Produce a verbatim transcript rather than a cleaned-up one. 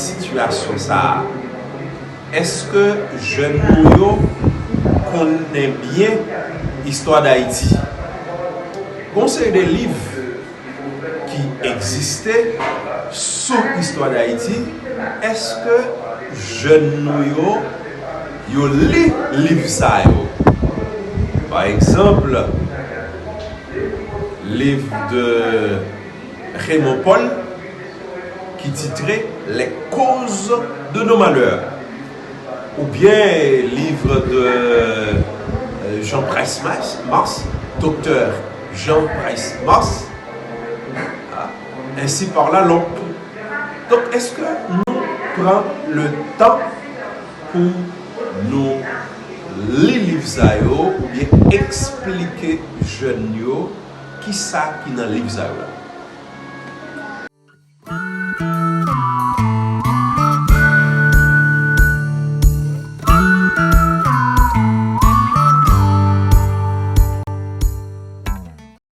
sitiyasyon sa a? Èske jèn nou yo konnen byen istwa Dayiti? Gon seri de liv ki egziste sou istwa Dayiti, èske jèn nou yo, yo li liv sa yo? Pa egzanp, liv de Raymond Paul ki titre Les causes de nos malheurs, oubyen liv de euh, Jean Price Mars, Mars, Doktè Jean Price Mars, ensi pa lalonk. Donk, èske nou pran le tan pou nou li liv sa yo oubyen eksplike jèn yo kisa ki nan liv sa yo la?